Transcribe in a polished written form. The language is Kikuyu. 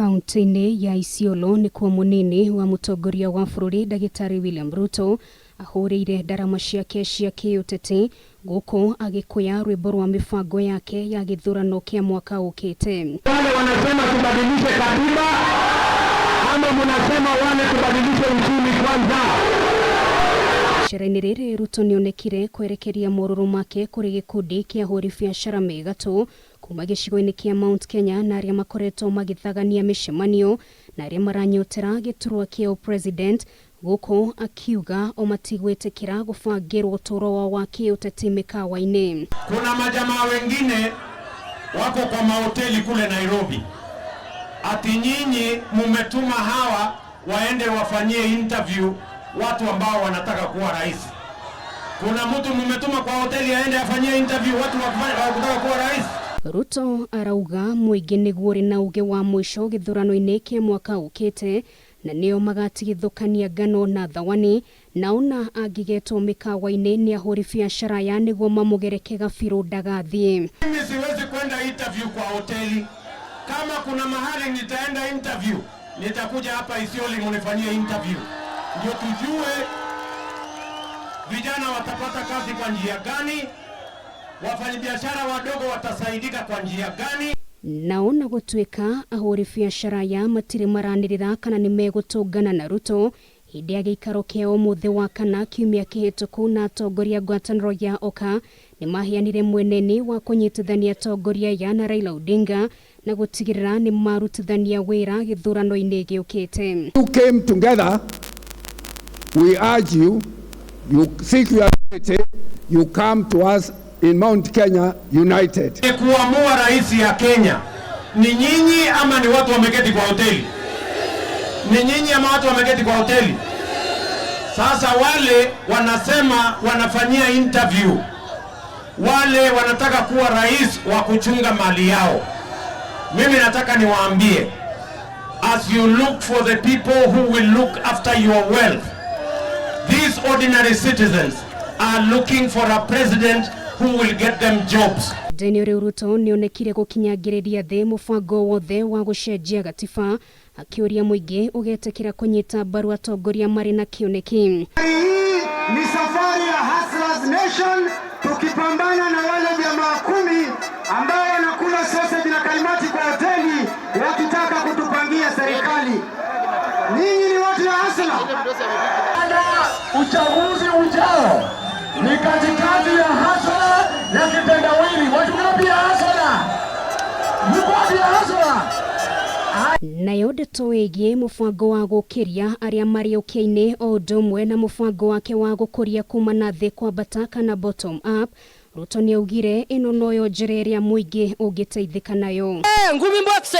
Kaunti-inĩ ya Isiolo nĩkuo mũnini wa mũtongoria wa bũrũri Ndagĩtarĩ William Ruto ahũrĩire ndarama ciake cia kĩũteti gũkũ agĩkũya rwĩmbo rwa mĩbango yake ya gĩthurano kĩa mwaka ũkĩte. Wale wanasema tubadilishe katiba ama munasema wale tubadilishe uchumi kwanza? Icera-inĩ rĩrĩ, Ruto nĩonekire kwerekeria morũrũ make kũrĩ gĩkundi kĩa ahũri biacara megatũ kuma gĩcigo-inĩ kĩa Mount Kenya na arĩa makoretwo magĩthagania mĩcemanio na arĩa maranyotera gĩturwa kĩa president, gũkũ akiuga o matigwĩtĩkĩra gũbangĩrwo ũtũũro wao wa kĩũteti mĩkawa-inĩ. Kuna majamaa wengine wako kwa mahoteli kule Nairobi, ati nyinyi mumetuma hawa waende wafanyie interview watu ambao wanataka kuwa rais. Kuna mtu mumetuma kwa hoteli aende afanyie interview watu wa kutaka kuwa rais? Ruto arauga mũingĩ nĩguo ũrĩ na uge wa mũico gĩthurano-inĩ kĩa mwaka ũkĩte na nĩo magatigithũkania ngano na thawani, na ona angĩgetwo mĩkawa-inĩ nĩ ahũri biacara ya nĩguo mamũgereke gabirũ ndagathiĩ. Mimi siwezi kwenda interview kwa hoteli. Kama kuna mahali nitaenda interview, nitakuja hapa Isiolo munifanyie interview, ndio tujue vijana watapata kazi kwa njia gani, wafanyabiashara wadogo watasaidika kwa njia gani. Nao na gũtuĩka ahũri biacara ya matirĩ maranĩrĩra kana nĩ megũtũngana na Ruto hĩndĩ ya gĩikaro kĩa ũmũthĩ wa kana kiumia kĩhĩtũku na atongoria ngwatanĩro ya Oka nĩ maheanire mweneni wa kũnyitithania atongoria ya na Raila Odinga na gũtigĩrĩra nĩ marutithania wĩra gĩthurano-inĩ gĩũkĩte. You came together, we urge you, you seek your unity, you come to us in Mount Kenya united. Kuamua rais ya Kenya ni nyinyi ama ni watu wameketi kwa hoteli? Ni nyinyi ama watu wameketi kwa hoteli? Sasa wale wanasema wanafanyia interview, wale wanataka kuwa rais wa kuchunga mali yao. Mimi nataka niwaambie, as you look for the people who will look after your wealth, these ordinary citizens are looking for a president who will get them jobs. Daniel Ruto nĩonekire gũkinyangĩrĩria thĩ mũbango wothe wa gũcenjia gatiba, akĩũria mũingĩ ũgetĩkĩra kũnyita mbaru atongoria marĩ na kĩoneki. Hii ni safari ya Hustlers Nation, tukipambana na wale jamaa 10 ambao wanakula sausage na kaimati kwa hoteli wakitaka kutupangia serikali. Ninyi ni watu ya hustler. Uchaguzi ujao ni katikati ya hustler na kitendawili. Watu ngapi ya hustler? Mko wapi ya hustler? Nayo ndeto ĩgiĩ mũbango wa gũkĩria arĩa marĩ ũkĩa-inĩ o ũndũ ũmwe na mũbango wake wa gũkũria kuma na thĩ kwambata kana bottom up, Ruto nĩaugire ĩno noyo njĩra ĩrĩa mũingĩ ũngĩteithĩka nayo. Ngumi mbokse.